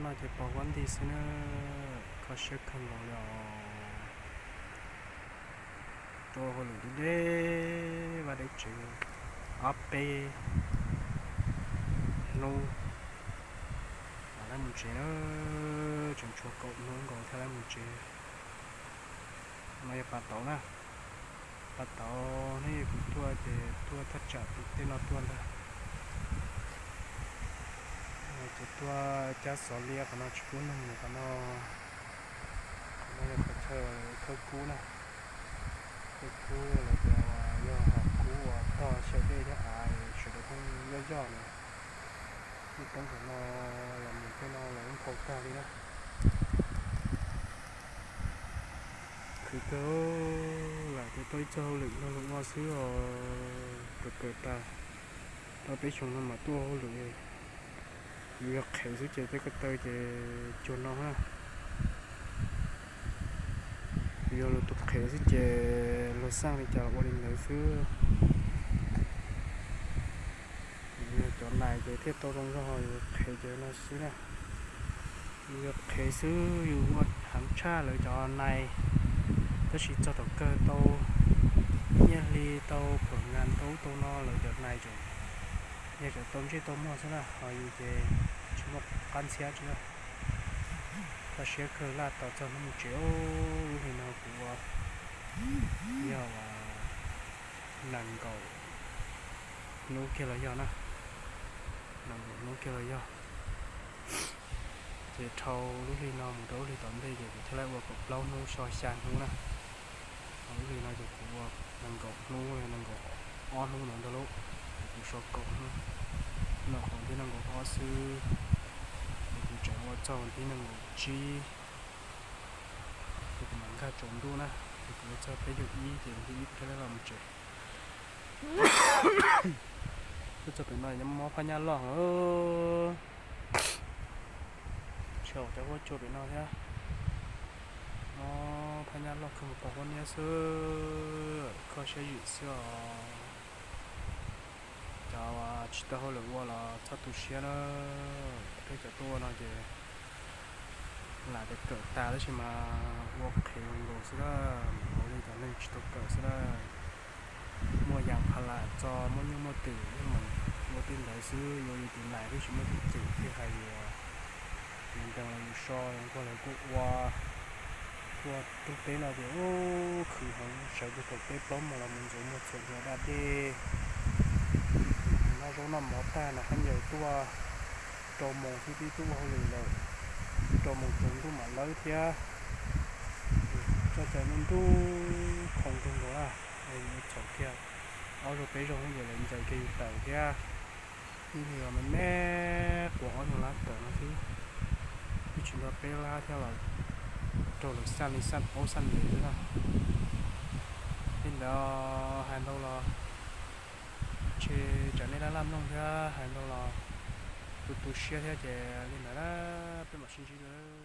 Ces pom huab nti xwb na, kho siab kawg nkaus li os. Tuaj hauj lwm deb deb vaj deb tsev ob peb hnub mam li mus tsev na, tseem tshuav kaum hnub nkaus thiaj li mus tsev. No yog pas tauv na, pas tauv hnub ib kuv tuaj ces tuaj thaj tsam tim tej no tuaj ntag. Ces tuaj cab xov liab qhov no tsis pub neeg mus qhov no. Qhov no yog qhov chaw khawb kub na, khawb kub los yog, yog hom kub uas tog xyaw dej thiab av sawv daws pheej yoj yoj na. Yeej poob qhov no los mus tej no los yeej phau tag li na. Khwv kawg, lam tias tau ib txoj hauj lwm no los ua xwb os, kawm kawm tas, tau peb xyoos no mas tuaj hauj lwm. Yus yog qhev xwb ces tej ko taw ces cuag no na. Yus yog luag tus qhev xwb ces luag xaj li cas los ua li ntawd xwb. Yus yog cov nais ces thiaj tau zoo zog, yus qhev ces no xwb na. Yus yog qhev xwb yus ua heev tshaj lawv cov nais, tab sis txog thaum kawg tau nyiaj hli tau phuam ngas tau ub tau no lawv cov nais tseem yog cov tau ntsej tau muag xwb na, ho yus ces tsis muaj qab ntxhiab tsis na. Kho siab kawg laj tos txog hnub mus tsev. Lub hli no kuv ua yog nees nkaum hnub kiag los yog na, nees nkaum hnub kiag los yog. Ces dhau lub hli no mus rau lub hli tom ntej ces kuv thiaj li ua kaum plaub hnub so xya hnub na. Ho lub hli no ces kuv ua nees nkaum hnub, nees nkaum ob hnub no ntag lauj, ces kuv so kaum hnub. No qhov thib nees nkaum ob xwb, ces kuv tseem ua txog thib nees nkaum tsib, ces kuv mam nkag tsaus ntuj na, ces kuv ua txog peb caug ib ces thib ib kuv thiaj li los mus tsev. Tuaj txog pem no nyob mob phab nyab loj lawm. Tsis haum cov huab cua pem no thiab. Mob phab nyab loj kawg mus pom huab niab xwb, kho siab zwm xwb os. Cov tsis tau hauj lwm ua los txhob tu siab na. Peb cov tuaj ua no ces lam tias kawm tas tab sis mas ua qhev nkaus xwb na, ua li cov neeg tsis tau kawm xwb na. Muaj yas pha lam txo, muaj nyuj muaj twm yeej meem ua tej ntawd xwb, yuav yus tus nais twb tsis muaj tus twm thiaj hais yus. Yus nkees los yus so, nquag los kuj ua. Tuaj rooj teb no ces ub khwv heev, sawv puag thaum peb plaub moos los mus ntxuav muag txhuam hlua daj dej. Noj zaub noj mov tag na hab ncaws tuaj rau moos xwb twb tuaj ua hauj lwm lawm, rau moos tsaus ntuj mam lawb thiab. Txoj cai nruj nruj khoom kawg nkaus na, yus txhaum kiag ob zaug peb zaug ces lawv ncaws kiag yus tawm thiab. Ib hlis los me me quas ob nyuag lab tawm no xwb, twb tsis nto peb lab thiab los raug lawv xaj li xaj aub xaj ntev xwb na. Li ntawd hais ntau los ntshe tsam nej laj laj mloog thiab, hais ntau los tu tu siab thiab ces li ntawd na, peb mam sib ntsib dua.